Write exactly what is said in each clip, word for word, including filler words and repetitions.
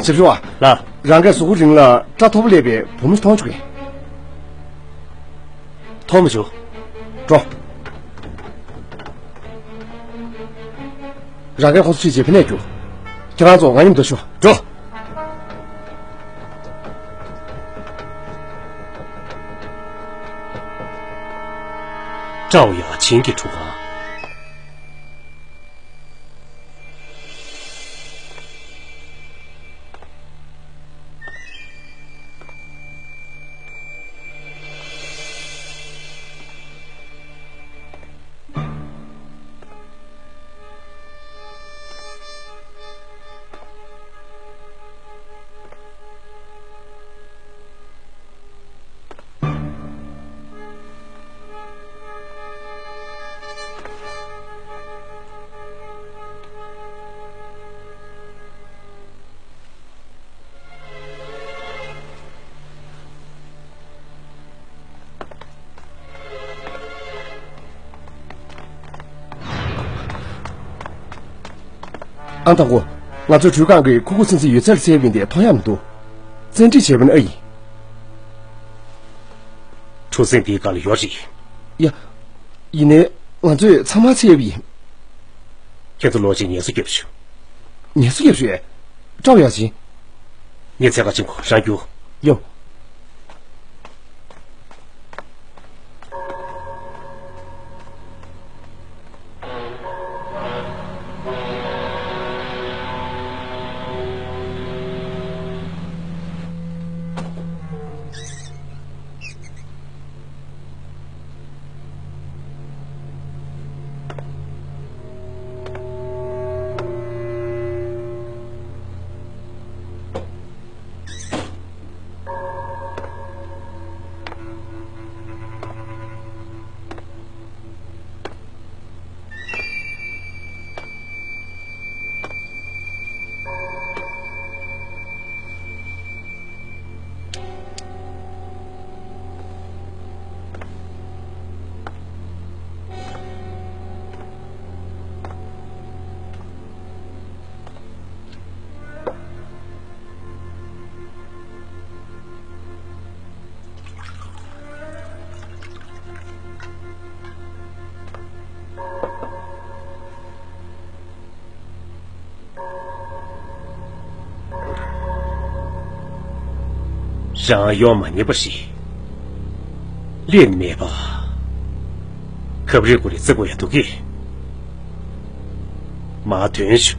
ཞབས་ཞུ་བ། ལགས། རང་གིས་གཟུགས་པོ་རིང་ལ་སྐྲ་མཐོ་པོ་སླེབས་པའི་བུ་མོ་ཞིག་མཐོང་བྱུང་གི། མཐོང་མི་བྱུང་། འགྲོ། རང་གིས་ཁོང་ཚོ་ཁྲིད་བྱས་ཕ་ནས་རྒྱུགས། ཁྱེད་རང་ཚོ་ང་མཉམ་དུ་ཤོག་འགྲོ། ཀྲའོ་ཡ་ཆིན་གྱི་ཁྲུས་ཁང་། ཨང་དང་པོ། ང་ཚོའི་ཁྲུས་ཁང་གི་ཁུག་ཁུག་ཚིག་ཚིག་ཡོད་ཚད་ལ་སླེབས་ཡིན་ཏེ་མཐོང་ཡག་མི་འདུག་བཙན་ཁྲིད་བྱས་པ་ནི་ཨ་ཡིན། གྲུ་གཟིངས་འདིའི་སྒང་ལ་ཡོད་རེད། ཡ། ཡིན་ནའི་ང་ཚོས་ཚང་མ་བཙལ་བ་ཡིན། ཁྱེད་ཚོ་ལོག་ཕྱིན་ངལ་གསོ་རྒྱོབས་ཤོག་ངལ་གསོ་རྒྱོབས་ཤོག་ཀྲའོ་ཡ་ཆིན། ངས་འཚོལ་ག་ཕྱིན་གོ། རང་རྒྱུགས། ཡོང་། རང་ཡོང་མ་ཉེས་པ་ཞིག་ལེན་མེད་པ། ཁབ་རེ་གུ་རེ་བརྩི་དགོས་ཡ་འདུག་གི། མ་ཐོན་ཞུ།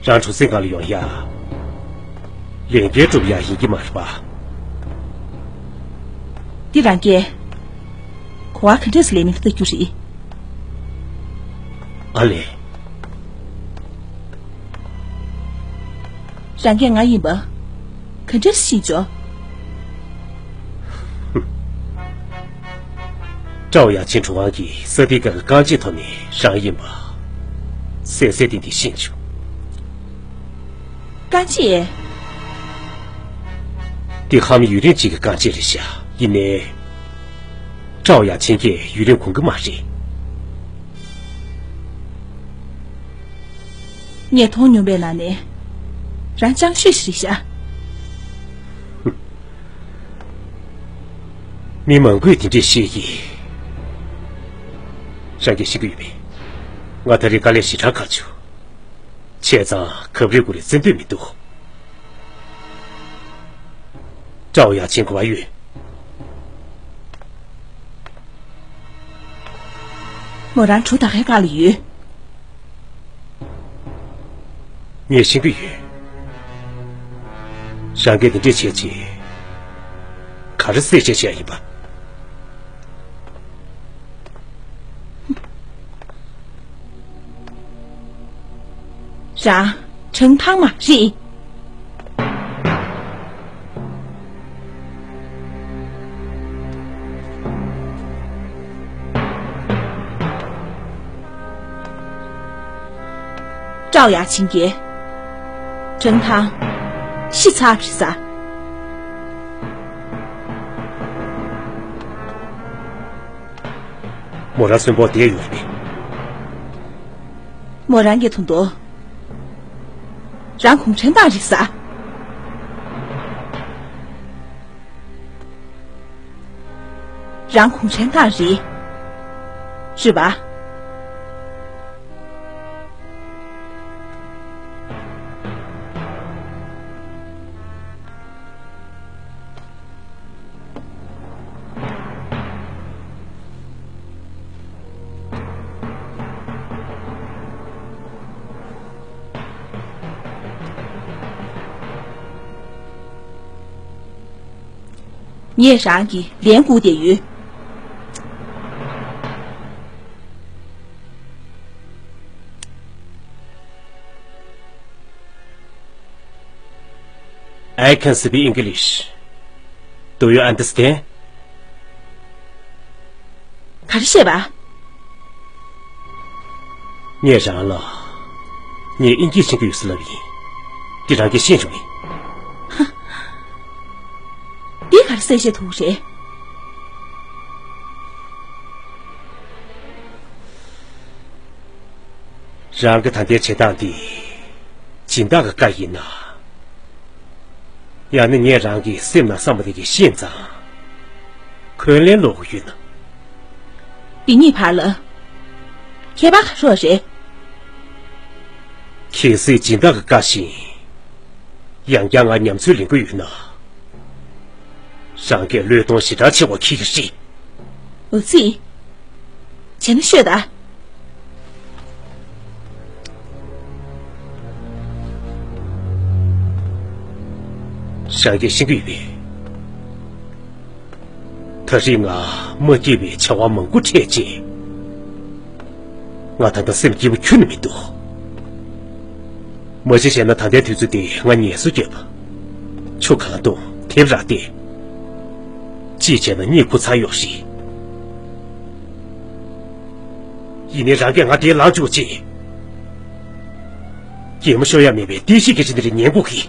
རང་གྲུ་གཟིངས་སྒང་ལ་ཡོང་ཡ། ལས་འགན་སྒྲུབ་ཡ་ཡིན་གྱི་མ་རེད་པ། འདི་རང་སྐད། གོ་བ་ག་འདྲས་སེ་ལེན་མིན་ལྟ་རྒྱུ་རེད། ཨ་ལས། རང་སྐད་ང་ཡིན་པ། ག་འདྲས་ཤེས་ཆོག་ཀྲའོ་ཡ་ཆིན་གྲུ་ཁང་གི་ས་དེའི་སྒང་གི་རྐང་རྗེས་ཐོག་ནས་རང་ཡིན་པ་གསལ་གསལ་ཏན་ཏན་ཤེས་བྱུང་། རྐང་རྗེས། འདི་ཧམ་ཡུན་རིང་ཅིག་གི་རྐང་རྗེས་རེད་ཤག་ཡིན་ནའི། ཀྲའོ་ཡ་ཆིན་གྱིས་ཡུན་རིང་གོན་གྱི་མ་རེད། ངས་མཐོང་མྱོང་པའི་ནང་ནས། རང་སྤྱང་ཤོས་ཤིག་རེད་ཤག་མི་མང་པོས་དེ་འདྲས་བཤད་ཀྱི། རང་གིས་ཤེས་ཀྱི་ཡོད་པས། ང་ད་རེས་དཀའ་ལས་ཞེ་དྲག་ཁག་བྱུང་། བྱས་ཙང་ཁབ་རེ་གུ་རེ་བརྩི་འདོད་མི་འདུག་ཀྲའོ་ཡ་ཆིན་གོ་བ་ཡོད། མོ་རང་གྲུ་ད་གའི་སྒང་ལ་ཡོད། ངས་ཤེས་ཀྱི་ཡོད། རང་གིས་འདི་འདྲས་བྱས་རྗེས། ག་རེ་གསལ་བཤད་བྱས་ཡིན་པ། རང་། ཁྲང་ཐང་མ་རེད། ཀྲའོ་ཡ་ཆིན་གྱིས། ཁྲང་ཐང་། ཤི་ཚར་བ་རེད་ཟེ། མོ་རང་གསོན་པོ་བསྡད་ཡོད་རེད་པས། མོ་རང་གིས་མཐོང་དོ། རང་གུང་ཁྲན་ཏང་རེད་ཟེ། རང་གུང་ཁྲན་ཏང་རེད། རེད་པ། ངས་རང་གི་ལན་སྒུག་བསྡད་ཡོད། I can speak English. Do you understand? ག་རེ་བཤད་པ། ངས་རང་ལ། ངས་དབྱིན་སྐད་ཤེས་ཀྱི་ཡོད་ཟེར་ལབ་ཡིན། འདི་རང་གིས་ཤེས་བྱུང་ངས། འདི་ག་རེ་གསལ་བཤད་ཐུབ་ཀྱི་རེད། རང་གི་ད་ལྟའི་བྱེད་སྟངས་འདི་སྦྱིན་བདག་གི་བཀའ་ཡིན་ན། ཡང་ན་ངས་རང་གི་སེམས་ནང་བསམ་པ་དེ་གི་ཤེས་ཙང་། འཁོན་ལན་སློག་གི་ཡོད་ན། འདི་གཉིས་བར་ལ་ཁྱད་པར་ག་རེ་རེད། གལ་སྲིད་སྦྱིན་བདག་གི་བཀའ་བཞིན། ཡང་བསྐྱར་ང་ཉམས་ཚོད་ལེན་གི་ཡོད་ན། རང་གིས་བློས་གཏོང་ཞེ་དྲག་ཆེ་བ་འཁྱེར་གྱི་རེད། འོ་ཙི། བྱས་ན་ཤོད་ད། རང་གིས་ཤེས་ཀྱི་ཡོད་པས། ད་རེས་ང་མ་སྐྱིད་པའི་བྱ་བ་མང་པོ་འཕྲད་རྗེས། ང་ད་ལྟ་སེམས་སྐྱིད་པོ་ཁྱོན་ནས་མི་འདུག་མ་གཞི་བྱས་ན་ད་ལྟའི་དུས་ཚོད་འདི་ང་ངལ་གསོ་རྒྱབ། ཆུ་གང་འཐུང་དེབ་རག་བལྟས། ཅིས་བྱས་ན་གཉིད་ཁུག་ཚར་ཡོད་རེད། ཡིན་ནའི་རང་གིས་ང་དེ་ལངས་བཅུག་ཅིག་གད་མོ་ཤོར་ཡ་མེད་པའི་བདེ་སྐྱིད་ཀྱི་ཅི་འདི་རེད་ཉན་དགོས་ཀི།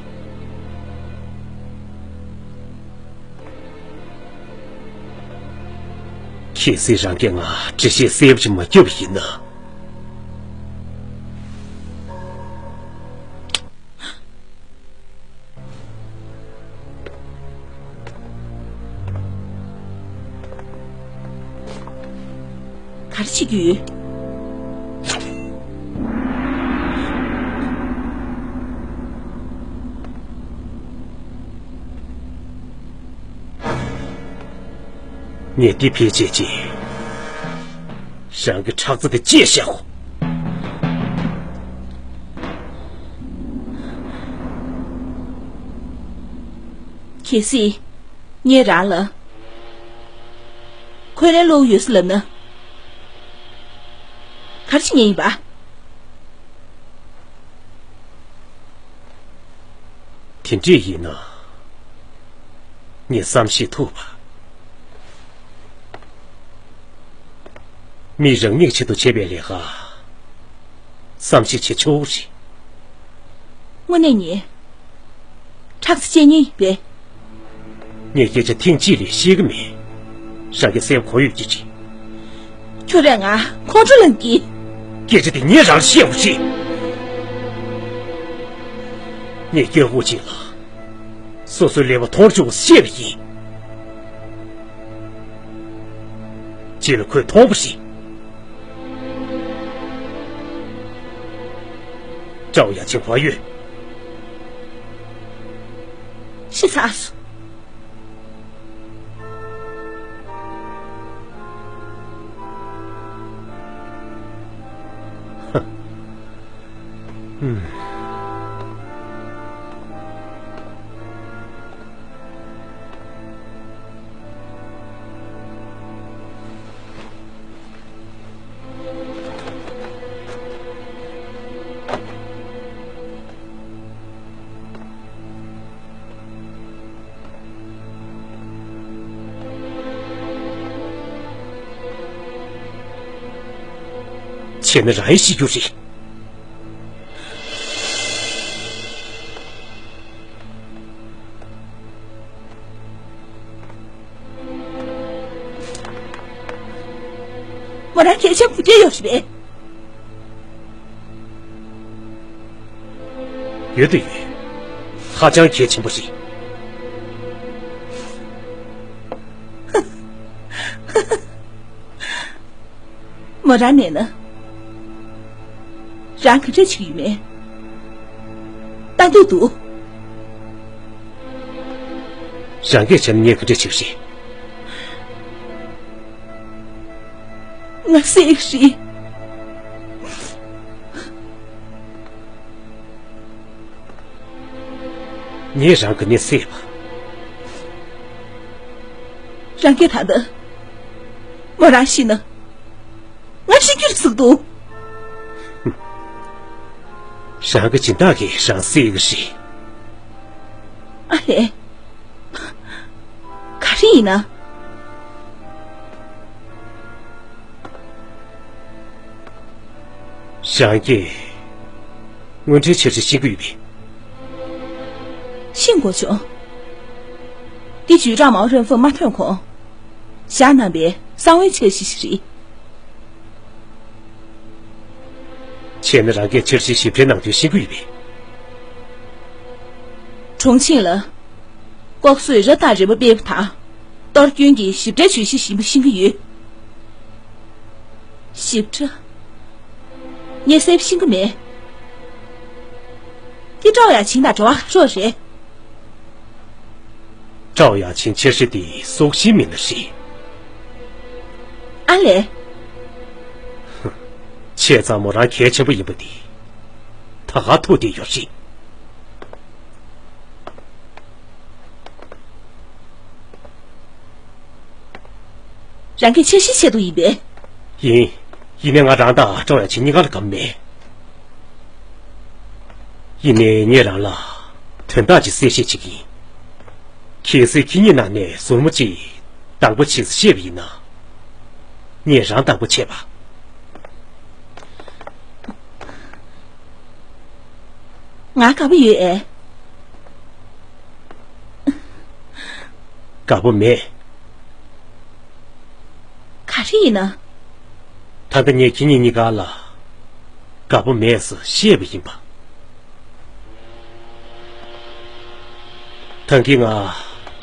གལ་སྲིད་རང་གིས་ང་འགྲེལ་བཤད་གསལ་པོ་ཅིག་མ་བརྒྱབ་པ་ཡིན་ན། ག་རེ་བྱེད་ཀྱི་ཡོད། ངས་འདི་ཕལ་ཆེར་བྱེད། རང་གི་ཁྲག་རྩ་དེ་བཅད་བཞག་གོ། གལ་སྲིད་ངས་རང་ལ་འཁོན་ལན་སློག་ཡོད་ཟེར་ལབ་ན། ག་རེ་བྱེད་ངེས་ཡིན་པ། དེ་འདྲས་ཡིན་ན། ངས་བསམ་ཤེས་ཐུབ་པ། མིས་རང་ཉིད་ཆེད་དུ་བྱས་པའི་ལས་ཀ། བསམ་ཤེས་བྱེད་ཆོག་རེད། དངོས་གནས་ཉིད། ཁྲག་རྩ་བཅད་ཉེན་ཡིན་པས། ངས་སྐད་ཆ་ཐེངས་གཅིག་ལས་ཤེས་ཀྱི་མེད། རང་གིས་གསལ་པོ་གོ་ཡོད་ཀྱི་ཅི། ཁྱོད་རང་ང་ཁོང་ཁྲོ་ལངས་ཀྱི། སྐད་ཆ་དེ་ངས་རང་ལ་བཤད་དགོས་ཤེས། ངས་སྐྱོ་བོ་ཅིག་ལ། སོ་སོའི་ལས་པ་མཐོང་ཆུང་བཤད་པ་ཡིན། ཅི་ལ་ཁོས་མཐོང་པ་ཞིག་ཀྲའོ་ཡ་ཆིང་བ་ཡོད། ཤི་ཚར་སོང་། བྱས་ན་རང་ཡང་ཤི་རྒྱུ་རེད། མོ་རང་གལ་ཆེན་པོ་སྐྱེ་ཡོད་རེད་པས། ཡོད་དུ་ཡོད། ཧ་ཅང་གལ་ཆེན་པོ་རེད། མོ་རང་མེད་ན། རང་ག་འདྲ་བྱེད་ཀྱི་ཡོད་མེད། ལྟ་འདོད་འདུག་རང་གིས་བྱས་ན་ངས་ག་འདྲ་བྱེད་ཀྱི་རེད། ང་བསད་ཀྱི་རེད། ངས་རང་གི་ནད་བསད་པ། རང་གིས་ད་ལྟ་མོ་རང་ཤི་ན། ང་ཤི་རྒྱུ་རེད་ཟེར་གྱི་འདུག་རང་གི་སྦྱིན་བདག་གིས་རང་བསད་ཀྱི་རེད། ཨ་ལས། ག་རེ་ཡིན་ན། རང་གིས་དངོས་འབྲེལ་འཆར་གཞི་ཤེས་ཀྱི་ཡོད་པས། ཤེས་དགོས་བྱུང་། འདི་ཅུས་ཀྲང་མའོ་རོན་ཧྥུང་མ་ཐོན་གོང་བཞག་གནང་བའི་གསང་བའི་འཆར་གཞི་ཞིག་རེད། བྱས་ན་རང་གིས་འཆར་གཞི་ཞིབ་ཕྲའི་ནང་དོན་ཤེས་ཀྱི་ཡོད་པས། གྲོང་ཆེན་ལ་ལྐོག་གསོད་རབ་དང་རིམ་པ་སྤེལ་བ་དང་། གཏོར་སྐྱོན་གྱི་ཞིབ་ཕྲའི་བརྗོད་གཞི་ཞིབ་པོ་ཤེས་ཀྱི་ཡོད། ཞིབ་ཕྲ། ངས་གསལ་པོ་ཤེས་ཀྱི་མེད། འདི་ཀྲའོ་ཡ་ཆིང་དང་འབྲེལ་བ་ག་ཚོད་རེད། ཀྲའོ་ཡ་ཆིང་འཆར་གཞི་དེའི་སྲོག་ཤིང་མི་སྣ་རེད། ཨ་ལས། བྱས་ཙང་མོ་རང་གལ་ཆེན་པོ་ཡིན་པ་འདི་ད་ག་ཐུག་བསྡད་ཡོད་རེད། རང་གི་འཆར་གཞི་ཆེད་དུ་ཡིན་པས། ཡིན། ཡིན་ནའི་ང་རང་དང་ཀྲའོ་ཡ་ཆིང་གཉིས་ཀ་ལ་དགའ་པོ་མེད། ཡིན་ནའི་ངས་རང་ལ་དོན་དག་ཅིག་གསལ་བཤད་བྱེད་ཀྱི་ཡིན། གལ་སྲིད་ཁྱེད་གཉིས་ནང་ནས་ཟུར་མོ་གཅིག་བདག་པོ་བྱེད་ཟེར་བཤད་པ་ཡིན་ན། ངས་རང་བདག་པོ་བྱས་པ། ང་དགའ་པོ་ཡོད་ཨེ། དགའ་པོ་མེད། ག་རེ་ཡིན་ན། ད་ལྟ་ངས་ཁྱེད་གཉིས་གཉིས་ཀ་ལ་དགའ་པོ་མེད་ཟེར་བཤད་པ་ཡིན་པ། ད་གིན་ང་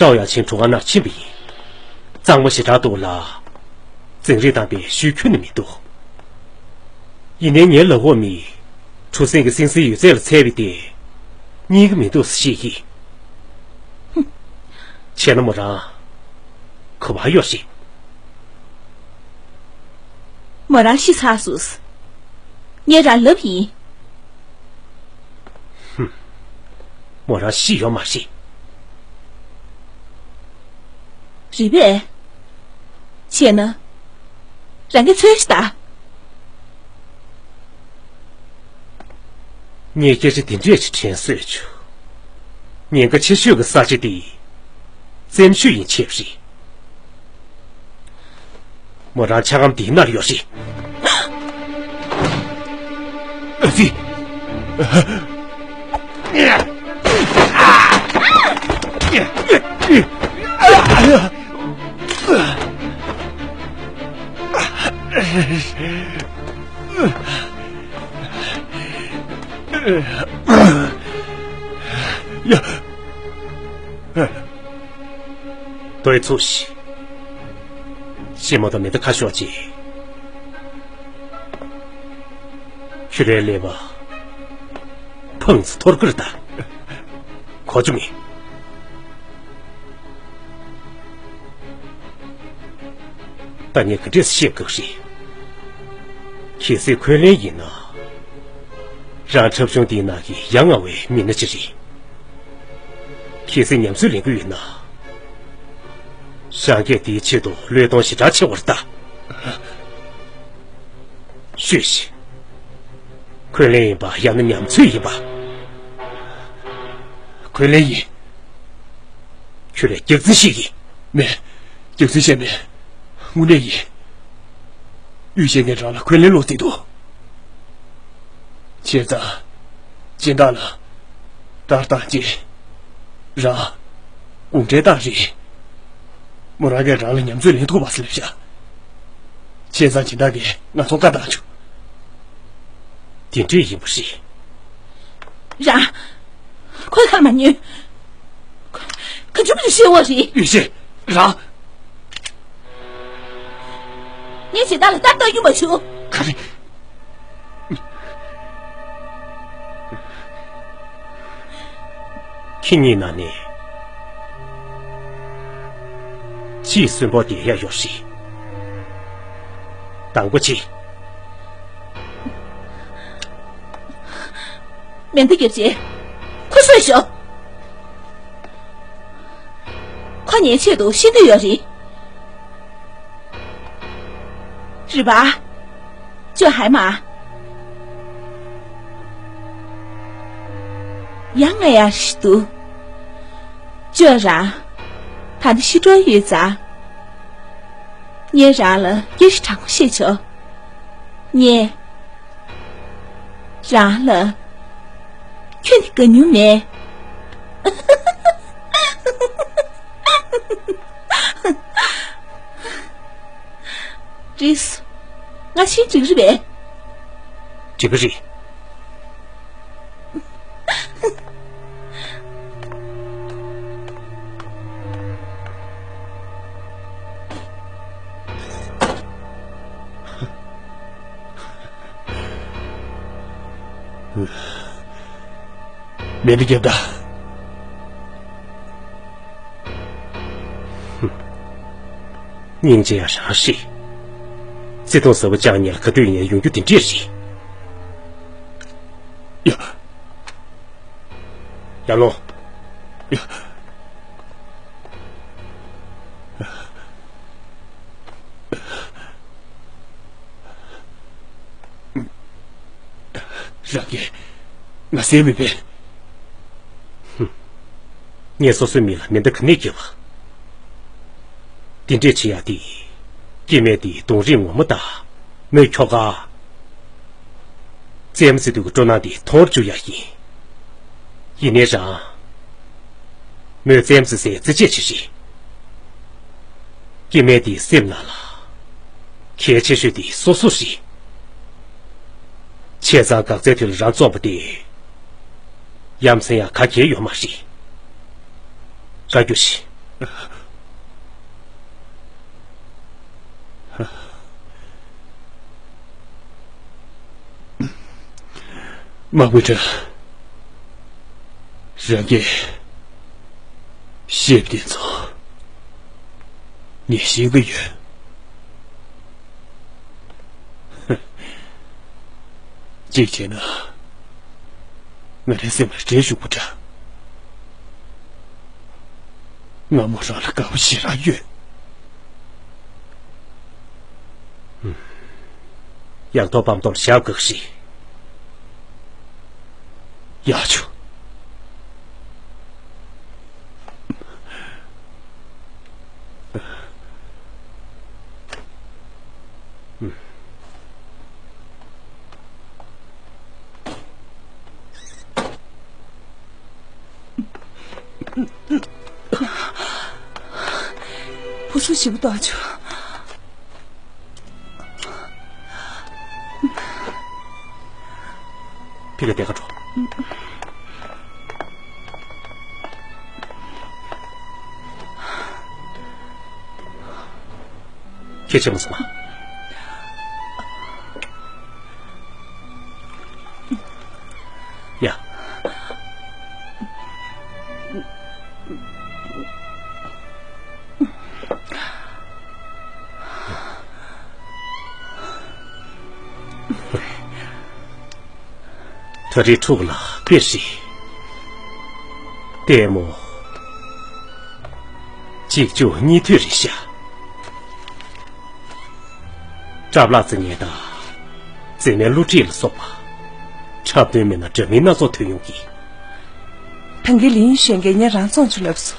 ཀྲའོ་ཡ་ཆིང་གྲོ་ཁང་ནང་ཕྱིན་པ་ཡིན། གཙང་མ་ཞེ་དྲག་འདུག་ལ། འཛིང་རེས་བཏང་པའི་ཤུལ་ཁྱོན་ནས་མི་འདུག་ཡིན་ནའི་ངའི་ལག་འོག་མི། གྲུ་གཟིངས་ཀྱི་སིང་སིང་ཡོད་ཚད་ལ་འཚོལ་བ་དེ། རྙེད་ཀྱི་མི་འདུག་ཟེར་བཤད་ཀྱི། ཧུམ། བྱས་ན་མོ་རང་ག་པར་ཡོད་རེད། མོ་རང་ཤི་ཚར་སོང་། ངས་རང་ལབ་ཡིན། ཧུམ། མོ་རང་ཤི་ཡོད་མ་རེད། རེད་པས། བྱས་ན། རང་གིས་འཚོལ་ཞིག་ད། ངས་སྐད་ཆ་འདི་འདྲས་ཅིག་དྲན་སོས་བྱུང་། ཉེན་ཁ་ཆེ་ཤོས་ཀྱི་ས་ཆ་དེ། བཙན་བྱོལ་ཡིན་ཆེ་བ་རེད། མོ་རང་ཆ་སྒམ་འདིའི་ནང་ཡོད་རེད། ཨ་ཙི། ཡ། ལྟོས་ཚུལ་ཞིག་ཤེས་མ་ཐུབ་མི་འདི་ཁ་ཤོག་ཅིག་ཁྱོད་རའི་ཀླད་པ་ཕངས་ཚེ་ཐོར་ཀིར་ད། གོ་རྒྱུ་མེད། ད་ངས་ག་འདྲས་བཤད་དགོས་རེད། གལ་སྲིད་འཁོན་ལན་ཡིན་ན། རང་འཁྲབ་གཞུང་འདིའི་ནང་གི་ཡ་ང་བའི་མི་སྣ་ཅིག་རེད། གལ་སྲིད་ཉམས་ཚོད་ལེན་གྱི་ཡོད་ན། རང་སྐད་དེའི་ཆེད་དུ་བློས་གཏོང་ཞེ་དྲག་ཆེ་བར་ལྟ། ཤོད་ཤིག་འཁོན་ལན་ཡིན་པ་ཡང་ན་ཉམས་ཚོད་ཡིན་པ། འཁོན་ལན་ཡིན། ཁྱོད་ལ་རྒྱག་རྩིས་ཤིག་ཡིན། མེད། རྒྱག་རྩིས་བྱས་མེད། དངོས་གནས་ཡིན། གཡུལ་ཞེན་ངས་རང་ལ་འཁོན་ལན་སློག་རྩིས་འདུག་བྱས་ཙང་། སྦྱིན་བདག་ལ་བརྡ་བཏང་རྗེས། རང་གུང་ཁྲན་ཏང་རེད། མོ་རང་གིས་རང་ལ་ཉམས་ཚོད་ལེན་ཐུབ་པ་ཟེར་ལབ་བཞག་བྱས་ཙང་སྦྱིན་བདག་གིས་ང་ཚོར་བཀའ་བཏང་བྱུང་། དེ་འདྲས་ཡིན་པ་རེད། རང་། ཁོའི་ཁ་ལ་མ་ཉོན། ཁོ་ག་ཚོད་པ་ཞིག་ཤེས་བ་རེད། ཡེ་ཤེས། རང་། ངས་སྦྱིན་བདག་ལ་ལྟ་རྟོག་རྒྱུ་མ་བྱུང་། ག་རེ། ཁྱེད་གཉིས་ནང་ནས་གཅིག་གསོན་པོ་བསྡད་ཡ་ཡོད་རེད། དང་པོ་གཅིག་མེ་མདའ་རྒྱབ་རྗེས་ཁོ་གསོད་ཤོག་ཁོ་ངའི་ཆེད་དུ་ཤི་འདོད་ཡོད་རེད། རེད་པ། ཅོ་ཧའི་མ། ཡང་ང་ཡར་ཞིག་འདུག་ཅོ་རང་། ད་ནི་ཤི་འགྲོ་ཡོད་ཙང་། ངས་རང་ལ་སྐད་ཆ་དྲང་པོ་བཤད་ཆོག་ངས་རང་ལ་ཁྱོད་ནི་དགའ་མྱོང་མེད། རེད། ང་ཤི་འགྲིག་རེད་པས། འགྲིག་གི་རེད། མེ་མདའ་རྒྱབ་དང་། སྙིང་རྗེ་ཡང་རང་ཞིག་བརྩེ་དུང་ཟབ་པོ་ཅག་ཉལ་ག་དུས་ཡིན་ཡང་ཡོང་རྒྱུ་དེ་འདྲས་རེད། ཡ། ཡར་ལོངས། ཡ། རང་གིས་ང་བསད་མི་ཕོད། ངས་སོ་སོའི་མི་ལ་མེ་མདའ་ག་ནས་བརྒྱབ་པ། དེ་འདྲས་བྱེད་ཡ་དེ། སྐྱེ་དམན་དེའི་གདོང་རིས་ངོ་མ་དང་། མོས་ཁྱོ་ག་བཙན་མོ་བརྩི་འདོད་ཀྱི་སྤྲོ་སྣང་དེ་མཐོང་བར་འགྱུར་ཡ་ཡིན། ཡིན་ནའི་རང་། མོས་བཙན་མོ་བརྩི་སའི་བརྩི་བྱ་ཅིག་རེད། སྐྱེ་དམན་དེའི་སེམས་ནང་ལ། གལ་ཆེ་ཤོས་དེ་སོ་སོ་རེད། བྱས་ཙང་འགག་རྩའི་དུས་ལ་རང་བཙོངས་པ་དེ། ཡ་མཚན་ཡང་ག་གེ་ཡོད་མ་རེད། ར་རྒྱུ་ཞིག་དམག་མི་ཁྲ། རང་གིས་བཤད་པ་དེ་ཚོ་ངས་ཤེས་ཀྱི་ཡོད། གཅིག་བྱས་ན། ང་རའི་སེམས་ལ་བྲེལ་ཞུགས་པོ་འདྲ། སྔ་མོ་རང་ལ་དགའ་པོ་ཞེ་དྲག་ཡོད། ཡག་ཐོག་པམ་ཐོག་ལ་ཞབས་འགག་ཞིག་ཡག་ཆུ། བུ་ཚོ་ཞིབ་ཏོག་ཆུ། ཕི་ལ་དེ་ག་འགྲོ། ཁྱེད་ཆེ་མོ་སོང་ང་། ཡ། ད་རེས་ཕྲུ་གུ་ལ་དཔེ་རེད། ལྟད་མོ། གཅིག་བཅུ་གཉིས་ཐོན་རེད་ཤག་སྐྲ་ལག་རྩི་ཉན་དང་། རྩེ་མའི་བསླུ་བྲིད་ལ་སོགས་པ། འཁྲབ་སྟོན་མི་སྣ་འདྲ་མིན་སྣ་ཚོགས་ཐོན་ཡོང་གི། ད་གིན་ལིན་ཞོན་གྱིས་ངས་རང་བཙོང་བྱོས་ལབ་སོང་།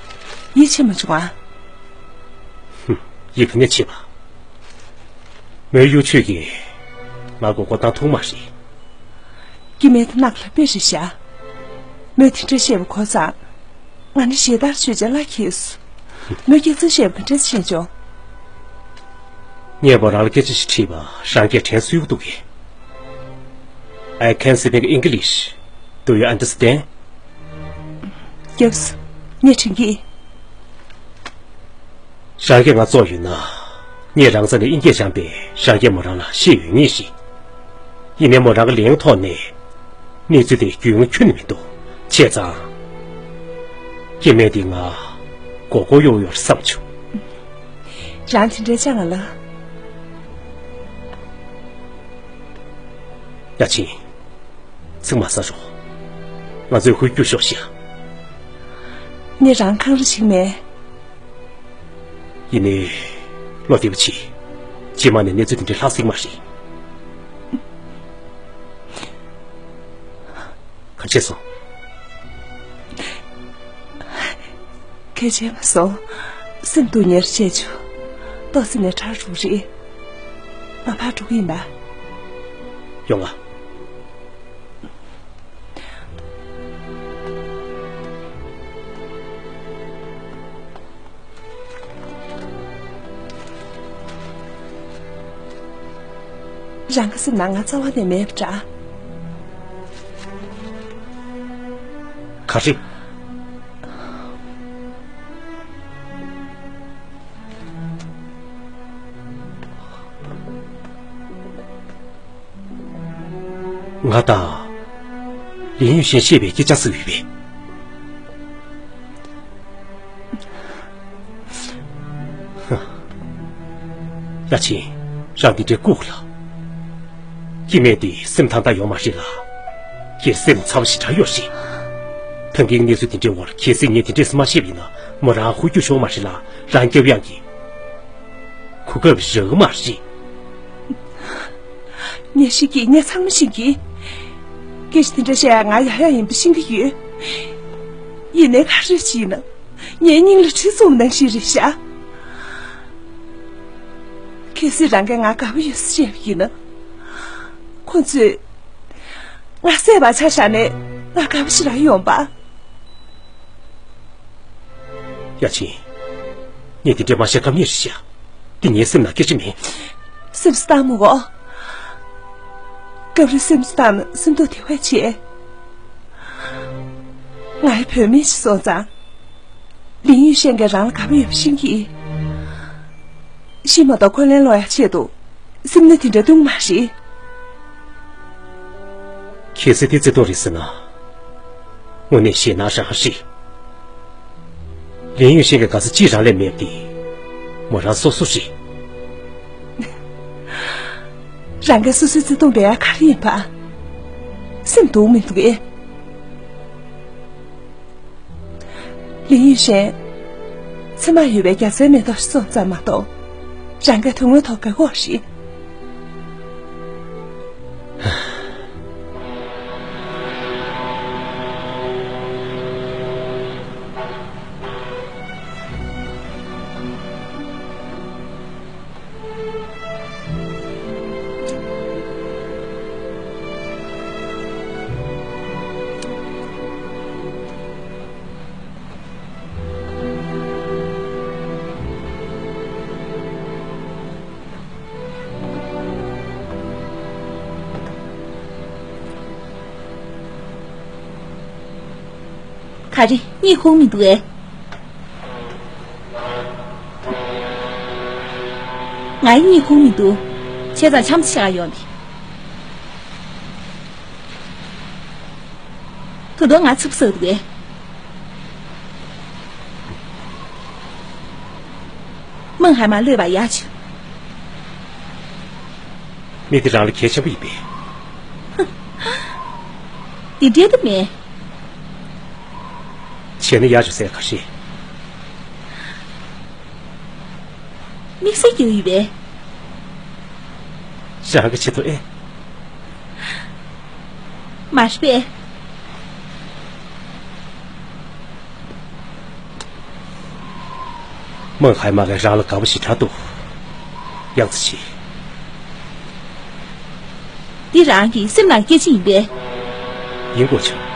ཡིད་ཆེས་མ་བྱུང་ཨ། ཧུམ། ཡིད་ག་ནས་ཆེས་པ། མོའི་གཡོ་ཇུས་ཀྱིས་ང་མགོ་སྐོར་བཏང་ཐུབ་མ་རེད། སྐྱེ་དམན་དེ་ནག་ལ་དཔེ་རེད་ཤག་མོས་དེ་འདྲ་བཤད་པ་གོ་ཙང་། ང་ནི་ཞེ་དྲག་ཆོས་ཅན་ལ་ཁེལ་སོང་། མོས་སྐྱག་རྫུན་བཤད་པ་ག་འདྲ་ཤེས་བྱུང་། ངས་མོ་རང་ལ་སྐད་ཆ་ཞིག་དྲིས་པ་རང་གིས་དྲན་གསོ་ཡག་འདུག་གས། I can speak English. Do you understand? Yes. ངས་དྲན་གྱི། རང་གིས་ང་བཙོག་ཡོད་ན། ངས་རང་རྩ་ནས་དབྱིན་སྐད་སྦྱངས་པས་རང་གིས་མོ་རང་ལ་བཤད་ཡོད་ངེས་ཤིང་། ཡིན་ནའི་མོ་རང་གི་ལན་ཐོག་ནས། གནས་ཚུལ་དེ་རྒྱུས་མངའ་ཁྱོན་ནས་མི་འདུག་བྱས་ཙང་། སྐྱེ་དམན་འདི་ང་མགོ་སྐོར་གཡོག་ཡོད་བསམ་བྱུང་། རང་དེ་འདྲའི་ཅང་ང་ལ། ཡ་ཆིན། ཚིག་མ་ཟ་རོགས། ང་ཚོས་ཧུད་སྐྱུར་ཤོག་ཤིག་ངས་རང་འཁང་ར་བྱེད་མེད། ཡིན་ནའི། བློ་བདེ་པོ་བྱེད། རྗེས་མ་ནས་གནས་ཚུལ་དེ་འདྲ་ལྷག་སྲིད་མ་རེད། ག་བྱས་སོང་། གལ་ཆེན་པོ་སོང་། སེམས་སྡུག་ཉེར་བྱས་བྱུང་། ཏོག་ཙམ་ནས་ཁྲག་འགྲོ་རེད། ང་ཕར་འགྲོ་གི་ཡིན་པ། ཡོང་ང་། རང་གི་སེམས་ནང་ང་རྩ་བ་ནས་མེད་པ་འདྲ། ག་རེ། ང་དང་། ལིན་ཡུན་ཤན་བཤད་པའི་སྐད་ཆ་ཟེར་ཡོད་པས། ཡ་ཆིན། རང་འདི་འདྲའི་ལྐུགས་ལ། སྐྱེ་དམན་འདི་སེམས་ཐང་ཐང་ཡོད་མ་རེད་ལ། སྒེར་སེམས་ཚ་བ་ཞེ་དྲག་ཡོད་རེད། ད་གིན་གནས་ཚུལ་འདི་འདྲའི་འོག་གལ་སྲིད་ངས་འདི་འདྲས་མ་བཤད་པ་ཡིན་ན་མོ་རང་ཧུར་རྒྱུག་ཤོར་མ་རེད་ལ། རང་སྐྱོབ་ཡག་གི་གོ་སྐབས་རག་གི་མ་རེད། ངས་ཤེས་ཀྱི། ངས་ཚང་མ་ཤེས་ཀྱི། སྐད་ཆ་འདི་འདྲ་བཤད་ཡག་ང་ཡག་ཡག་ཡིན་པ་ཤེས་ཀྱི་ཡོད། ཡིན་ནའི་ག་རེ་བྱས་ན། ངའི་སྙིང་ལ་གྲི་བཙུགས་ནང་བཞིན་རེད་ཤག་གལ་སྲིད་རང་གིས་ང་དགའ་པོ་ཡོད་ཟེར་བཤད་པ་ཡིན་ན། ཁོ་ཚོས་ང་བསད་པ་ཆ་བཞག་ནས་ང་དགའ་པོ་ཞེ་དྲག་ཡོང་པ། ཡ་ཆིན། ངས་དེ་འདྲས་མ་བཤད་ཀ་མེད་རེད་ཤག་འདི་ངའི་སེམས་ནང་སྐད་ཆ་མིན། སེམས་སུ་བཏང་མི་དགོས། སྐབས་རེ་སེམས་སུ་བཏང་ན་སེམས་སྡུག་དེ་བས་ཆེ། ང་ཡི་བུད་མེད་ཅིག་སོང་ཙང་། ལིན་ཡུན་ཤན་གྱིས་རང་ལ་དགའ་པོ་ཡོད་པ་ཤེས་ཀྱི། ཤི་མ་གཏོགས་འཁོན་ལན་སློག་ཡག་ཆེད་དུ་སེམས་ནད་དེ་འདྲ་བཏུང་མ་རེད། གལ་སྲིད་དེ་བརྩེ་དུང་རེད་ཟེར་ན། དངོས་གནས་ཞེད་སྣང་རང་རེད། ལིན་ཡུན་ཤན་གྱི་དགའ་ས་ཅིས་རང་ལས་མེད་པ་དེ་མོ་རང་སོ་སོ་རེད། རང་གིས་སོ་སོའི་བརྩེ་དུང་སྦས་ཡག་ག་རེ་ཡིན་པ། སེམས་སྡུག་མི་འདུག་གས། ལིན་ཡུན་ཤན། མཚན་མ་ཡོད་པའི་རྒྱ་མཚོའི་མེ་ཏོག་ཞིག་སོང་ཙམ་མ་གཏོགས། རང་གིས་དོན་དངོས་ཐོག་དགའ་གི་ཡོད་རེད། ག་རེ། གཉིད་ཁུག་མི་འདུག་ཨེ། ང་ཡི་གཉིད་ཁུག་མི་འདུག་བྱས་ཙང་འཆམ་ཆེ་ག་ཡོང་དེ། ད་དུང་ང་ཚིག་ཟ་འདུག་ཨེ། མིང་ཧའེ་མ་གློད་པ་ཡག་བྱུང་། མི་དེ་རང་ལ་གལ་ཆེན་པོ་ཡིན་པས། དེ་འདྲའི་དུ་མེད། བྱས་ན་ཡག་བྱུང་ཟེར་ག་རེ། དམིགས་བསལ་གྱི་ཡོད་པས། རང་གི་ཆེད་དུ་ཨེ། མ་རེད་པས། མིང་ཧའེ་མ་གིས་རང་ལ་དགའ་པོ་ཞེ་དྲག་འདུག་ཡག་ཙི་བྱས། འདི་རང་གི་སེམས་ནང་སྐད་ཆ་ཡིན་པས། ཡིན་དགོས་བྱུང་།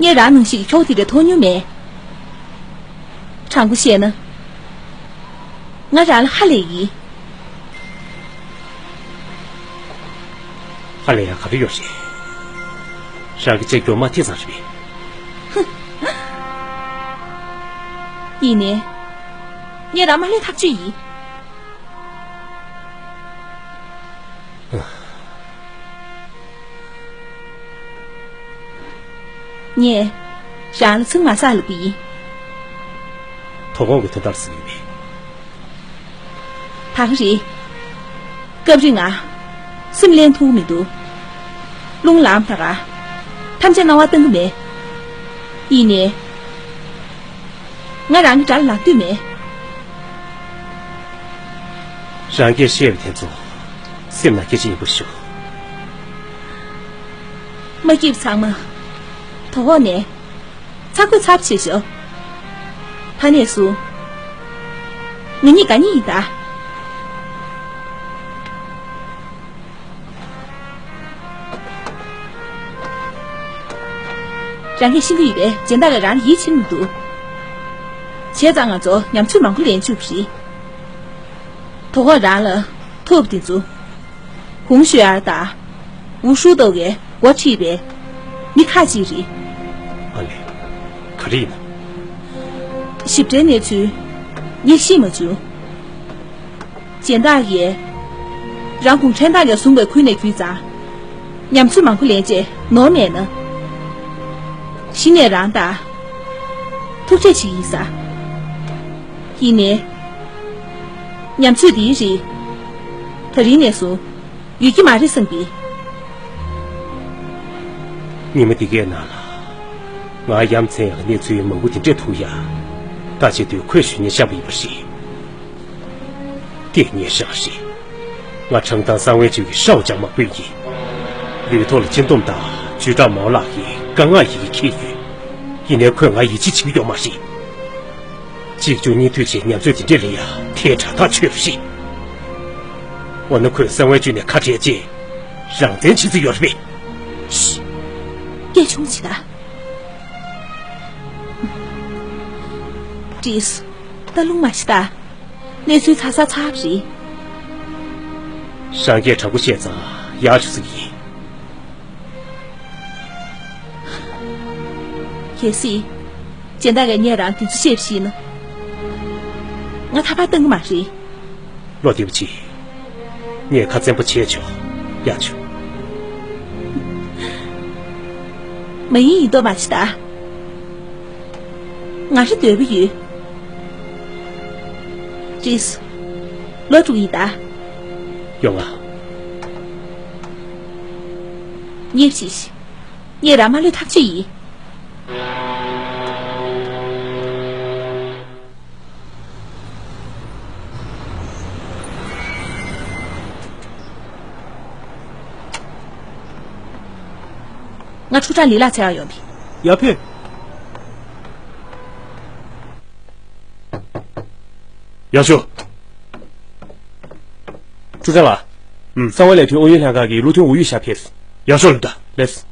ངས་རང་ནང་བཞིན་ཁྱོག་དེ་འདྲ་མཐོང་མྱོང་མེད། དྲང་པོ་བཤད་ན། ང་རང་ལ་ཧ་ལས་ཡིན། ཧ་ལས་ཡག་ག་རེ་ཡོད་རེད། རང་གི་ཅིག་གྱོང་མ་ཐེབས་ཙམ་རེད་པས། ཡིན་ནའི། ངས་རང་མ་ལྷོད་ཐག་ཆོད་ཡིན། ངས་རང་ལ་ཚིག་མ་ཟ་ལབ་པ་ཡིན། དོ་དགོང་གི་དོན་དག་ཟེར་གྱི་ཡོད་པས། ད་ག་རེད། སྐབས་རེ་ང་སེམས་ལྷོད་ཐུབ་མི་འདུག་རླུང་ལངས་ད་ག་ཐམས་ཅད་སྣང་བ་བཏང་གི་མེད། ཡིན་ནའི། ང་རང་གི་དགྲ་ལ་ལབ་འདོད་མེད། རང་གིས་བཤད་པ་དེ་ཚོ་སེམས་ནང་སྐད་ཆ་ཡིན་པ་ཤོད། མ་སྐྱིད་པ་ཚང་མ་དོ་འོག་ནས་ཚ་གོས་ཚབས་ཆེ་ཤོས། ད་ནས་བཟུང་ང་གཉིས་དགའ་ཉེ་ཡིན་ད། རང་གིས་ཤེས་ཀྱི་ཡོད་པས་སྦྱིན་བདག་གིས་རང་ལ་ཡིད་ཆེས་མི་འདུག་བྱས་ཙང་ང་ཚོ་ཉམས་ཚོད་མང་པོ་ལེན་བཅུག་པ་རེད། དོ་དགོང་རང་ལ་ཐུག་པ་དེ་ཚོ། ཧུང་ཞུ་ཡར་དང་། ཝུ་ཧྲུའུ་ཏོ་གའི་འགོ་ཁྲིད་པའི་མི་ཁག་ཅིག་རེད། ཨ་ལས། ག་རེ་ཡིན་ན། ཞིབ་ཕྲའི་གནས་ཚུལ་ངས་ཤེས་མ་བྱུང་། སྦྱིན་བདག་གིས་རང་གུང་ཁྲན་ཏང་གིས་བཟུང་བའི་ཁུལ་ནས་བརྒྱུད་ཙང་། ཉམས་ཚོད་མང་པོ་ལེན་རྗེས་ནོར་མེད་ན། གཞི་ནས་རང་དང་ཐུག་འཕྲད་བྱེད་ཀྱི་ཡིན་ས། ཡིན་ནའི། ཉམས་ཚོད་འདིའི་རིགས་ད་རིང་ནས་བཟུང་ཡོད་ཀྱི་མ་རེད་བསམ་གི། ཉི་མ་འདི་གའི་ནང་ལ་ང་ཡ་མཚན་ཡག་གནས་ཚུལ་མང་པོ་དེ་འདྲས་ཐུག་ཡ། ད་བྱེད་དུས་ཁོས་ཞུ་སྙན་བཤད་པ་ཡིན་པ་རེད། དེ་ངའི་ཧྲང་རེད། ང་ཁྲང་ཏང་གསང་བའི་ཇུས་ཀྱི་ཧྲའོ་ཅང་མ་པུས་ཡིན། ལུས་ཐོག་ལ་སྤྱི་འདོམས་དང་ཇུས་ཀྲང་མའོ་ལགས་ཀྱིས་དཀའ་ངལ་ཡི་གེ་འཁྱེར་ཡོད། ཡིན་ནའི་ཁོས་ང་ཡིད་ཆེས་བྱེད་ཀྱི་ཡོད་མ་རེད། གཅིག་མཇུག་གཉིས་མཐུད་བྱས་ཉམས་ཚོད་དེ་འདྲས་ལེན་ཡ་དེ་དྲག་ཐག་ཆོད་པ་རེད། འོ་ན་ཁོས་གསང་བའི་ཇུས་ནས་ཁ་བྲལ་རྗེས་རང་བཙན་བྱེད་རྩིས་ཡོད་རེད་པས། ཤི། སྐད་ཆུང་བྱེད་ད། བྲིས། ད་རླུང་མ་བཞེས་ད། གནས་ཚུལ་ཚ་ཚ་ཚ་བ་རེད། རང་སྐད་དྲག་པོ་བཤད་ཙང་ཡག་ཤོས་ཟིག་ཡིན། གལ་སྲིད། སྦྱིན་བདག་གིས་ངས་རང་དེ་ཚོ་བཤད་པ་ཤེས་ན། ང་ཐར་པ་གཏང་གི་མ་རེད། བློ་བདེ་པོ་བྱེད། ངས་ཁ་བཙན་པོ་བྱས་ཆོག་ཡག་ཆོག་མ་ཡིན་ཡིན་མདོག་མ་བྱེད་ད། ང་རང་འདོད་པ་ཡོད། བྲིས། ལོ་དྲུག་ཡིན་ད། ཡོང་ང་། ཉེར་བཞི། ངས་རང་མ་ལུས་ཐག་ཆོད་ཡིན། ང་ཁྲུ་ཁྲ་ལི་ལགས་འཚོལ་ཡག་ཡོང་བས། ཡར་ཕེབས། ཡར་ཤོག་ཁྲུ་ཁྲ་ལགས། ཨུམ། གསང་བ་ལས་དོན་ཨུ་ཡོན་ལྷན་ཁང་གི་བློ་མཐུན་ཨུ་ཡོན་ཞབས་ཕེབས། ཡར་ཤོག་ལབ་ད། ལེགས།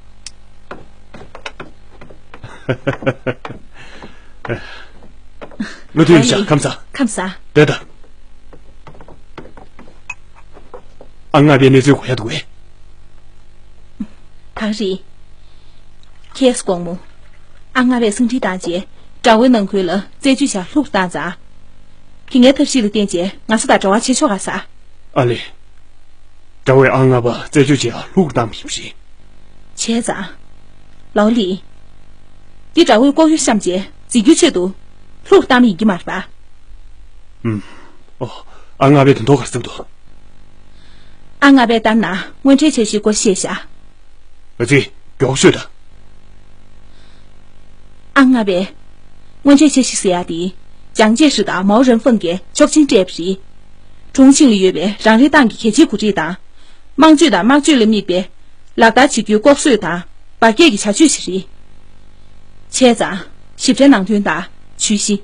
བློ་མཐུན་ཡིན་ཤག་ཁམས་བཟང་། ཁམས་བཟང་། བསྡད་ད། ཨ་ལྔ་པའི་གནས་ཚུལ་གོ་ཡ་འདུག་གས། གང་རེད། ཁྱེད་དགོང་མོ། ཨ་ལྔ་པས་གསང་འཕྲིན་བཏང་རྗེས་དགྲ་བོའི་ནང་ཁུལ་ལ་རྩད་གཅོད་བྱ་ལྷུག་བཏང་ཙང་། དེ་སྔའི་ཐབས་ཤེས་ལ་བརྟེན་རྗེས་ང་ཚོ་དང་འབྲེལ་བ་བྱེད་ཆོག་ག་ས། ཨ་ལས། དགྲ་བོས་ཨ་ལྔ་པ་རྩད་གཅོད་བྱེད་ཡ་ལྷུག་བཏང་བ་ཡིན་པ་རེད། བྱས་ཙང་། ལའོ་ལི། འདི་དགྲ་བོས་ལྐོག་གཡོ་བཤམས་རྗེས་འཛིན་རྒྱུའི་ཆེད་དུ་ལྷུག་བཏང་བ་ཡིན་གྱི་མ་རེད་པ། ཨུམ། ཨོ། ཨ་ལྔ་པས་དོན་དག་ག་རེ་བརྩམས་འདུག་ཨ་ལྔ་པས་ལྟར་ན་དངོས་འབྲེལ་འཆར་གཞིའི་སྐོར་བཤད་ཤག་ཨ་ཙི། མགྱོགས་ཤོད་དང་། ཨ་ལྔ་པས། དངོས་འབྲེལ་འཆར་གཞི་ཟེར་ཡ་དེ། ཅང་ཅེ་ཧྲི་དང་མའོ་རེན་ཧྥང་གིས་ཆོག་མཆན་སྤྲད་པ་རེད། ཁྲུང་ཆིང་ལ་ཡོད་པའི་རང་རེའི་ཏང་གི་གལ་ཆེའི་འགོ་ཁྲིད་དང་། དམངས་གཅོད་དང་དམག་སྤྱོད་ལ་དམིགས་པའི། ལག་བསྟར་བྱེད་རྒྱུའི་ལྐོག་གསོད་དང་། འབར་གས་ཀྱི་བྱ་སྤྱོད་ཞིག་རེད། བྱས་ཙང་། ཞིབ་ཕྲའི་ནང་དོན་དང་། ཇུས་གཞི།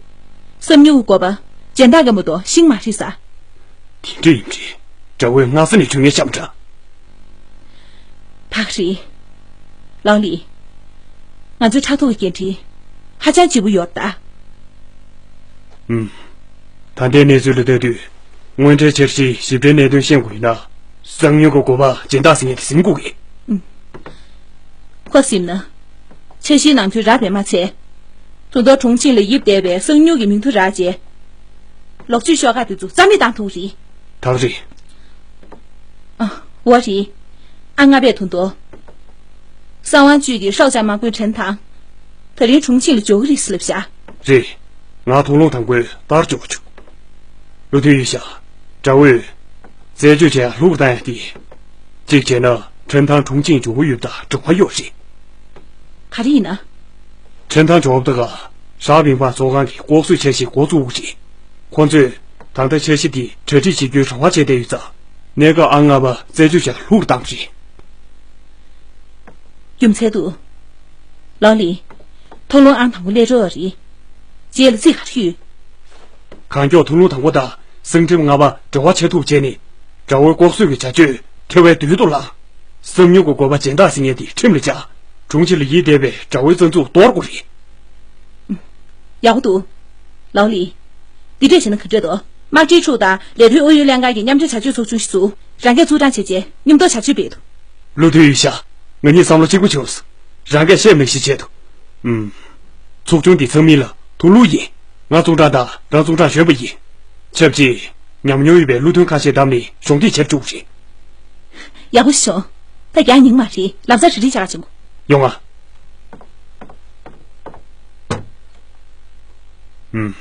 བསམ་མྱོང་གི་བཀོད་པ། སྦྱིན་བདག་གིས་མ་གཏོགས་ཤེས་མ་རེད་ས། དེ་འདྲ་ཡིན་རེད། དགྲ་བོས་སྔ་ས་ནས་ཇུས་ངན་བཤམས་འདྲ། ད་ག་རེད། ལའོ་ལི། ང་ཚོའི་ཕྲག་ཐོག་གི་འགན་འཁྲི། ཧ་ཅང་ལྗིད་པོ་ཡོད་རེད་ད། ཨུམ། ད་ལྟའི་གནས་ཚུལ་ལ་ལྟ་དུས། དངོས་འབྲེལ་འཆར་གཞིའི་ཞིབ་ཕྲའི་གནད་དོན་ཤེས་དགོས་ཡིན་ན། གསང་མྱུལ་གྱི་འགོ་པ་སྦྱིན་བདག་ཟེར་མཁན་དེ་ཟིན་དགོས་ཀྱི། ཨུམ། ཁོ་ཟིན་ན། འཆར་གཞིའི་ནང་དོན་རག་པས་མ་ཚད། དུང་རྡོ་གྲོང་ཁྱིམ་ལ་ཡིབ་བསྡད་པའི་གསང་མྱུལ་གྱི་མིང་ཐོ་རག་རྗེས། ལོག་སྤྱོད་ཤོག་ཁག་དེ་ཚོ་རྩ་མེད་བཏང་ཐུབ་རེད། ད་རེད། ཨ། འོ་རེད། ཨ་ལྔ་པས་དུང་རྡོ། གསང་བ་བཅུད་ཀྱི་ཧྲའོ་ཅང་དམག་དཔོན་ཁྲེན་ཐང་། ད་རིང་གྲོང་ཁྱིམ་ལ་འབྱོར་གྱི་རེད་ཟེར་ལབ་བཞག་རེད། ང་ཐུག་ལུང་དང་པོའི་ལྟར་འཇོག་ཆོག་ལུ་ཐུའུ་ཡི་ཤ། དགྲ་བོས། རྩད་གཅོད་བྱས་ལྷུག་བཏང་ཡ་དེ། གཅིག་བྱས་ན་ཁྲིན་ཐང་གྲོང་ཁྱིམ་འབྱོར་ཡོད་པ་དང་འབྲེལ་བ་ཡོད་རེད། ག་རེ་ཡིན་ན། ཁྲིན་ཐང་འབྱོར་བ་དང་། ཧྲ་བིང་པང་ཚོགས་ཁང་གི་ལྐོག་གསོད་འཆར་གཞི་འགོ་བཙུགས་རེད། ཁོ་ཚོས་ད་ལྟ་འཆར་གཞི་དེ་གྲ་སྒྲིག་བྱེད་རྒྱུའི་རེ་བ་བྱས་བསྡད་ཡོད་ཙང་། གནད་འགག་ཨང་ལྔ་པ་རྩད་གཅོད་བྱས་ལྷུག་བཏང་རེད། རྒྱུ་མཚན་འདུག་ལའོ་ལི། ཐོག་ལུང་ཨང་དང་པོ་སླེབས་འགྲོ་བ་རེད། རྗེས་ལ་རྩིས་ག་རེ་ཡོད། གང་མགྱོགས་ཐོག་ལུང་དང་པོ་དང་གསང་ཁྲིམས་ལྔ་པ་འབྲེལ་བ་བྱེད་ཐུབ་བྱས་ནས། དགྲ་བོའི་ལྐོག་གསོད་ཀྱི་བྱ་སྤྱོད་ཐེ་བའི་དུས་ཐོག་ལ། གསང་མྱུལ་གྱི་འགོ་པ་སྦྱིན་བདག་ཟེར་མཁན་དེ་ཁྲིམས་ལ་བཅའ། གྲོང་ཁྱེར་ལ་ཡིབ་བསྡད་པའི་དགྲ་བོའི་རྩ་འཛུགས་གཏོར་དགོས་རེད། ཡག་པོ་འདུག་ལའོ་ལི། འདི་འདྲས་བྱས་ན་ག་འདྲས་འདུག་དམག་སྤྱིའི་ཕྲུག་དང་ལས་དོན་ཨུ་ཡོན་ལྷན་ཁང་གི་མཉམ་འབྲེལ་བྱ་སྤྱོད་ཚོགས་ཆུང་ཞིག་བཙུགས། རང་སྐད་ཚུར་དྲང་བྱས་རྗེས་མཉམ་དུ་བྱ་སྤྱོད་སྤེལ་འདུག་ལུ་ཐུའུ་ཡི་ཤ། ང་གཉིས་བསམ་བློ་གཅིག་པ་བྱུང་སོང་། རང་སྐད་བཤད་མི་ཤེས་བྱས་འདུག་ཨུམ། ཚོགས་ཆུང་འདི་ཚང་མིན་ལ་ཐུག་ལུ་ཡིན། ང་ཙུང་ཀྲང་དང་རང་ཙུང་ཀྲང་གཞོན་པ་ཡིན། ཆབས་ཅིག་ཉམས་མྱོང་ཡོད་པའི་བློ་མཐུན་ཁ་ཤས་བདམས་ནས་གཞོགས་འདེགས་བྱེད་འཇུག་རེད། ཡག་པོ་ཞིག་བྱུང་། ད་རྒྱང་ཉིང་མ་རེད། ལབ་ཙང་རི་རི་ཆག་ཆེན་པོ། ཡོང་ང་། ཨུམ།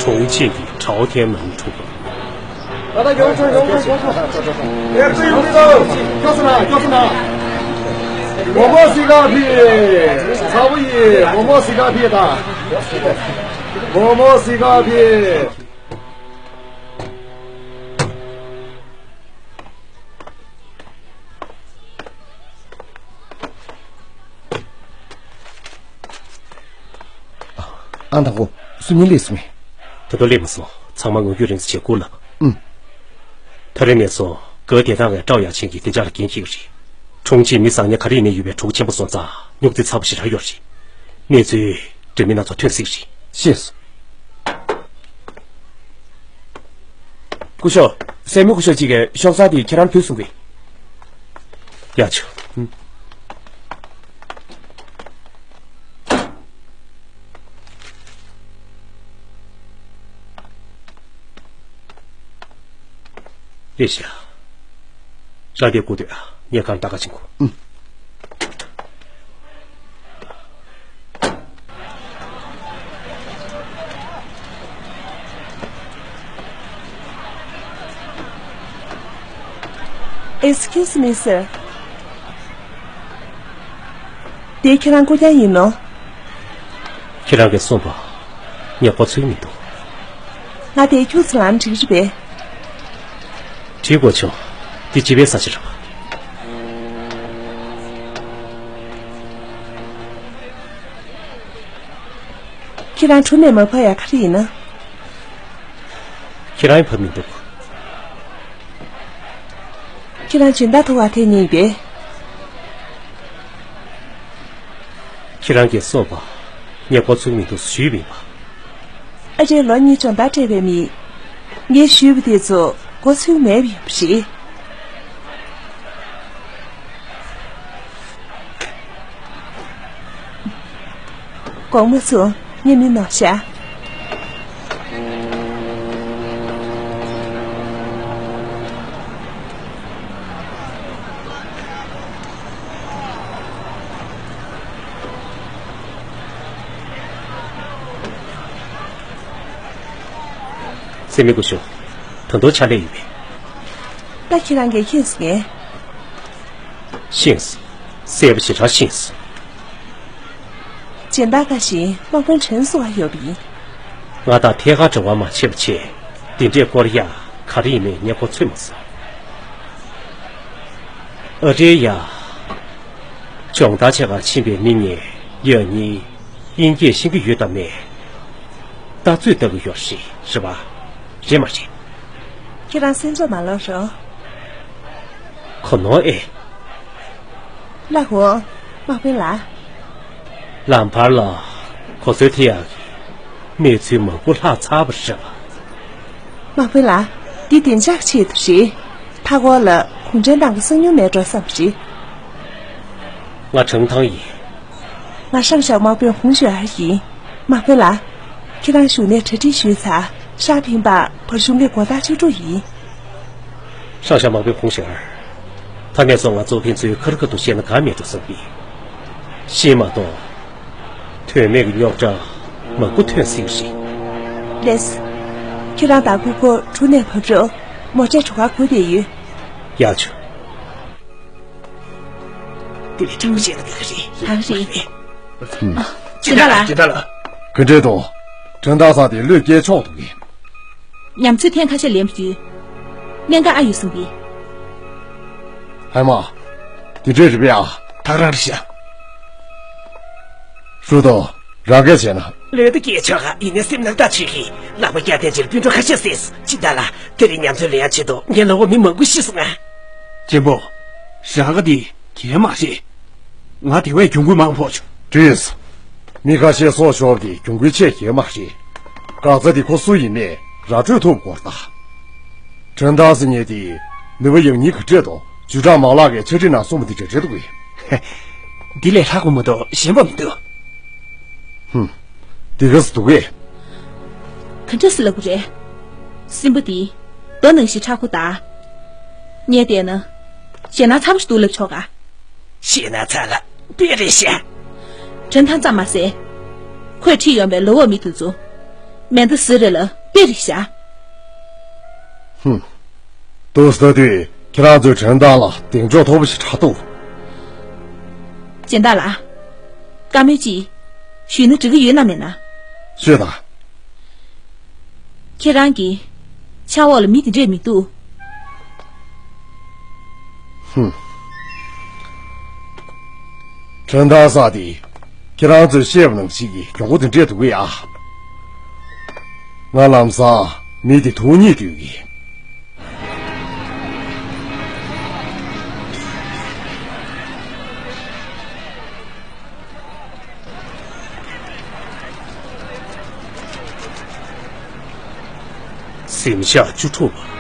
གྲོང་ཁྱེར་གྱི་གྲའོ་ཐན་ནང་འཁྲུག་པ། ད་ལྟ་ཡོང་ཆོག་ཡོང་ཆོག་ཡོང་ཆོག་ཨེ་ཙི་ཡོང་གི་འདུག་སྐྱོ་སོང་ན་སྐྱོ་སོང་ན། མོ་མོ་སི་ཀ་ཕི། ཚ་བོ་ཡིས་མོ་མོ་སི་ཀ་ཕི་དང་། མོ་མོ་སི་ཀ་ཕི། ཨང་དང་པོ་སུ་ཉིད་སླེབས་སོང་ངས། ད་དུང་སླེབས་མ་སོང་། ཚང་མ་ངུ་རྒྱུ་རིང་ཙམ་བྱེད་དགོས་ལབ། ཨུམ། ད་རེས་ནས་བཟུང་ག་དེ་དང་ངས་ཀྲའོ་ཡ་ཆིང་གིས་བདེ་འཇགས་ལ་འགན་འཁྱེར་གྱི་རེད། གྲོང་ཁྱེར་མི་བཟང་ངན་ག་རེ་ཡིན་ནའི་ཡོད་པའི་གྲོགས་ཆེན་པོ་སོང་ཙང་རྙོག་འཛིང་ཚ་པོ་ཞིག་རག་ཡོད་རེད། གནས་ཚུལ་འདྲ་མིན་སྣ་ཚོགས་ཐོན་སྲིད་རེད། ཤེས་སོང་། སྐུ་ཞབས། སྲས་མོ་སྐུ་ཞབས་གཅིག་གིས་ཤོག་ཚང་དེ་ཁྱེད་རང་ཕུལ་གསུང་གི། ཡ་ཆུ། ཨུམ། རེད་ཤག་རང་དེ་སྒུག་སྡོད་ཨ། ངས་གང་ལྟ་ག་ཕྱིན་གོ། ཨུམ། Excuse me, sir. དེ་ཁྱེད་རང་སྐུ་རྐྱང་ཡིན་ནོ། ཁྱེད་རང་གིས་གསུངས་པ། ངས་གོ་ཚོད་མི་འདུག་ང་དེ་ཁྱུག་ཙམ་ལངས་འགྲིག་རེད་པས། འགྲིག་དགོས་བྱུང་། འདི་སྤྱི་པའི་ས་ཆ་རེད་པ། ཁྱེད་རང་གྲུ་ནས་མ་བབས་ཡ་ག་རེ་ཡིན་ན། ཁྱེད་རང་ཡང་བབས་མི་འདུག་ཁྱེད་རང་སྦྱིན་བདག་ཐུག་ག་ཐད་ཉན་པས། ཁྱེད་རང་གིས་གསུངས་པ། ངས་གོ་ཚོད་མི་འདུག་ཞུས་པ་ཡིན་པ། ཨ་ཅེ་ལོ་གཉིས་སྦྱོང་བརྡར་སྤྲད་པའི་མི། ངས་ཞུས་པ་དེ་ཚོ་གོ་ཚོད་མེད་པ་ཡིན་པ་རེད། དགོངས་མ་ཚོམས། ངས་མི་ནོར་ཤག་སྲས་མོ་སྐུ་ཞབས། ད་དུང་ཕྱག་ལས་ཡོད་པས། ད་ཁྱེད་རང་གིས་ཤེས་སོང་ངས། ཤེས་སོང་། གསལ་པོ་ཞེ་དྲག་ཤེས་སོང་། སྦྱིན་བདག་བཀའ་བཞིན་དམག་དཔོན་ཁྲེན་སུ་ཨ་ཡོད་པ་ཡིན། ང་དང་ཐད་ཀར་འབྲེལ་བ་མ་བྱས་པ་བྱས། འདི་འདྲའི་སྐོར་ཡ་ག་རེ་ཡིན་མིན་ངས་གོ་ཚོད་མ་སོང་། ཨ་རེ་ཡ། སྦྱོང་བརྡར་བྱེད་གར་ཕྱིན་པའི་མི་ངས་ཡང་སྙིང་དབྱིན་སྐད་ཤེས་ཀྱི་ཡོད་དམ་མེད། ལྟ་ཚོད་ལྟ་གི་ཡོད་རེད། རེད་པ། རེད་མ་རེད། ཁྱེད་རང་སེམས་ཚོར་མ་ལོག་རོགས། གོ་ནོར་ཨེ། ལགས་འོ། དམག་དཔོན་ལགས། ལམ་བར་ལ། ཁོ་ཚོའི་ཐེ་ཡག་གི་གནས་ཚུལ་མང་པོ་ལྷག་ཚར་བ་རེད་པ། དམག་དཔོན་ལགས། འདི་བདེ་འཇགས་ཆེད་དུ་རེད། མཐའ་འཁོར་ལ་གུང་ཁྲན་ཏང་གི་གསང་མྱུལ་མེད་འགྲོ་བསམ་པ་རེད། ང་ཁྲང་ཐང་ཡིན། ང་ཧྲང་ཞའོ་དམག་དཔོན་ཧུང་ཞུ་ཨར་ཡིན། དམག་དཔོན་ལགས། ཁྱེད་རང་བཞུགས་གནས་གྲ་སྒྲིག་ཞུས་ཚར། ཧྲ་ཕིང་པ་བར་གཞུང་གི་སྒོ་ཐག་བཅུ་དྲུག་ཡིན། ཧྲང་ཞའོ་དམག་དཔོན་ཧུང་ཞུ་ཨར། ད་ངས་སོང་ང་ཚོ་ཕན་ཚུན་ཁ་རི་ཁ་ཐུག་བཤད་ན་དགའ་མེད་འགྲོ་བསམ་གི། ཤེས་མ་གཏོགས། དོན་མེད་ཀྱི་རྙོག་དྲ་མང་པོ་ཐོན་སྲིད་པ་རེད། ལགས་སོ། ཁྱེད་རང་དང་ཀུ་ཀོ་གྲུ་ནས་བབས་རོགས། མོ་ཊའི་གྲུ་ཁར་སྒུག་བསྡད་ཡོད། ཡག་བྱུང་། དེ་ལས་དྲང་པོ་བཤད་ན་འགྲིག་གི་རེད། ལགས་རེད། ཨ། སྦྱིན་བདག་ལགས། སྦྱིན་བདག་ལགས། ག་འདྲས་འདུག་ཁྲིན་ཏང་ས་དེ་བློས་སྐྱེལ་ཆོག་འདུག་གས། ཉམས་ཚོད་ཐེངས་ཁ་ཤས་ལེན་རྒྱུའི་གནད་འགག་ཨ་ཡོད་བསམ་གི། ཧའི་མ། དེ་འདྲས་རེད་པས་ཨ། ཐག་རང་རེད་ཤག་ཧྲུའུ་ཏོ། རང་སྐད་བྱས་ན། བློས་ད་སྐྱེལ་ཆོག་ག་ཡིན་ནའི་སེམས་ནང་ཐག་ཆོད་གི། ལག་པ་བརྒྱ་ཐེངས་ཅིག་ལ་སྤུན་གྲོགས་ཁ་ཤས་བསད་སོང་། སྦྱིན་བདག་ལགས། དེ་རིང་ཉམས་ཚོད་ལེན་ཡག་ཆེད་དུ་ངའི་ལོ་བ་མི་མང་པོ་ཤི་སོང་ང་། གཅེན་པོ། རང་ག་དེ་གས་མ་རེད། ང་དེ་བས་གྱོང་གུན་མང་པོ་བྱུང་། བྲིས། མི་ཁ་ཤས་སྲོག་ཤོར་གི་གྱོང་གུན་ཆེ་གས་མ་རེད། འགག་རྩ་དེ་ཁོ་སུ་ཡིན་ནའི་ར་སྤྲོད་ཐུབ་དགོས་རེད་ད། ཁྲིན་ཏང་ཟེར་མཁན་དེ་ནུས་པ་ཡག་སྙིང་ག་འདྲས་དང་ཇུས་ཀྲང་མ་ལགས་ཀྱིས་ཆ་འགྲིག་གནང་སོང་བ་འདི་འདྲ་རེད་འདུག་གས། འདི་ལས་ལྷག་པ་མ་གཏོགས་གཞན་པ་མི་འདུག་ཧུམ། འདི་ག་ཟེ་འདུག་གས། ག་འདྲ་ཟེ་ལབ་དགོས་རེད། སྲིན་པོ་འདི་རྡོ་ནང་བཞིན་མཁྲེགས་པོ་ད། ངས་བལྟས་ན། ཞེད་སྣང་ཚ་པོ་ཞིག་འདུག་ལབ་ཆོག་ག་ཞེད་སྣང་ཚ་ལ་དཔེ་རེད་ཤག་ཁྲིན་ཏང་ཙམ་མ་ཟད། ཁོས་ཁྲིད་ཡོང་བའི་ལོ་བ་མི་དེ་ཚོ། མེ་མདའ་ཟེར་རེད་ལ་དཔེ་རེད་ཤག་ཧུམ། འདུག་སེ་ལྟ་དུས་ཁྱེད་རང་ཚོས་ཁྲིན་ཏང་ལ་གདེང་འཇོག་མཐོ་པོ་ཞིག་ཆགས་འདུག་སྦྱིན་བདག་ལགས། བཀའ་མོལ་ཅིག་ཞུས་ན་འགྲིག་གི་ཡོད་ན་མེད་ན། ཤོད་དང་། ཁྱེད་རང་གི་ཕྱག་འོག་ལ་མི་དེ་འདྲས་མི་འདུག་ཧུམ། ཁྲིན་ཏང་ས་དེ་ཁྱེད་རང་ཚོས་བཤད་པ་ནང་བཞིན་གྱི་གྱོང་པོ་དེ་འདྲས་འདུག་གས་ཨ། ང་ལམ་སང་མི་དེ་ཐུག་སྙིང་འདོད་ཀི། གཟིམ་ཤག་བཅུ་དྲུག་པ།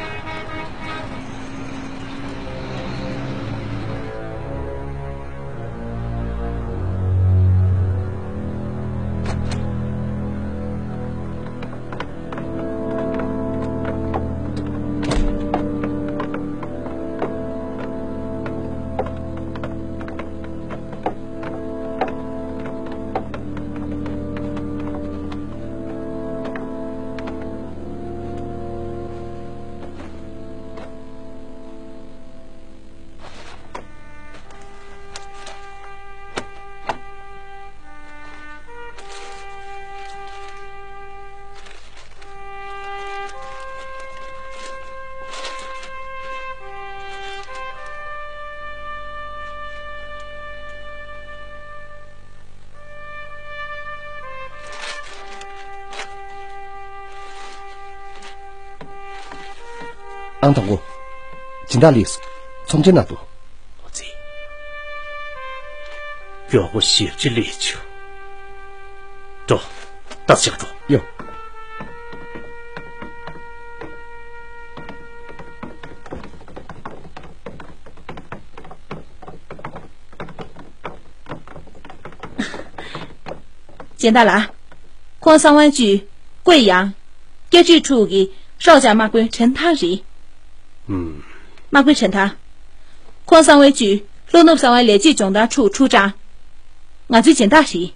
ཨང་དང་པོ། སྦྱིན་བདག་ལགས། ཚོམས་ཆེན་གནང་འདུག་ཨོ་ཙི། མགྱོགས་པོ་ཞེ་པོ་ཅིག་སླེབས་བྱུང་། འགྲོ། ཏག་ཏག་འགྲོ། ཡོ། སྦྱིན་བདག་ལགས། ཁོང་གསང་བའི་ཅུས་ཀུའེ་ཡང་། བཀའ་ཁྲིའི་ཕྲུག་གི་ཧྲའོ་ཅང་དམག་དཔོན་ཁྲེན་ཐང་རེད། ཨུམ། དམག་དཔོན་ཁྲེན་ཐང་། ཁོང་གསང་བའི་ཅུས་ལྷོ་ནུབ་གསང་བའི་ལས་བྱེད་ལྗོངས་བདག་ཕྲུག་ཁྲུའུ་ཀྲང་། ང་ཚོའི་སྦྱིན་བདག་རེད།